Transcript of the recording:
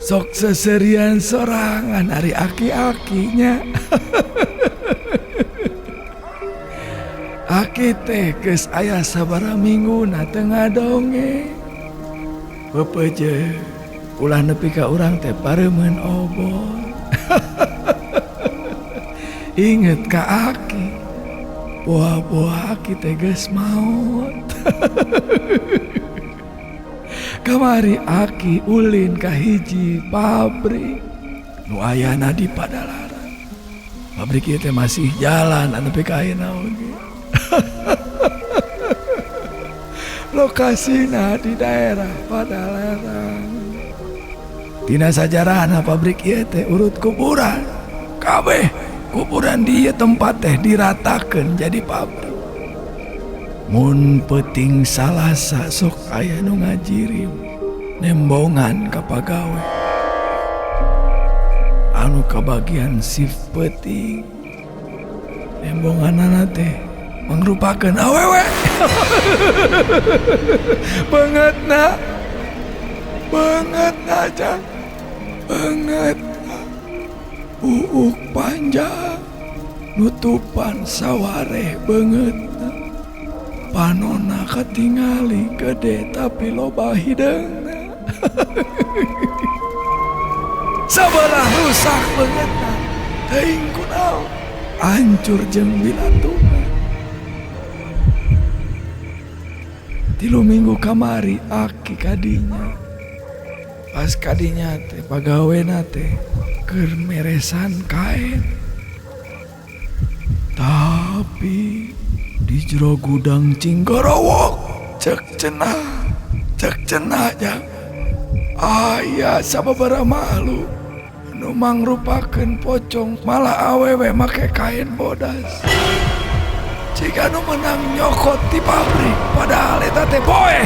Sok seserian sorangan ari aki-akinya. Aki teh geus aya sabaraha minggu teu ngadongeng. Pepeje ulah nepi ka urang teh pareumeun obor. Inget ka aki. Boa-boa aki teh geus maot. Kamari aki ulin ka hiji pabrik nu ayana di Padalarang. Pabrik ieu teh masih jalan nepi ka ayeuna oge. Lokasina di daerah Padalarang. Tina sajarahna pabrik ieu teh urut kuburan. Kabeh kuburan di ieu tempat teh diratakeun jadi pabrik. Mun peuting Salasa sok aya nu ngajirim nembongan ka pagawe. Anu kabagian shift peuting. Nembonganana teh mangrupakeun awewe. Beungeutna. Beungeutna jang. Beungeutna. Buuk panjang nutupan sawareh beungeutna. Panona katingali gede tapi loba hideungna. Sabelah rusak beungeutna. Teuing kunaon hancur jeung bilatungan. 3 minggu kamari aki kadinya. Pas kadinya teh pagawena teh keur meresan kain. Tapi di jero gudang cinggorowok cek cenah jang. Aya sababaraha makhluk nu mangrupakeun pocong malah awewe make kain bodas. Jika nu menang nyokot di pabrik padahal eta teh poe.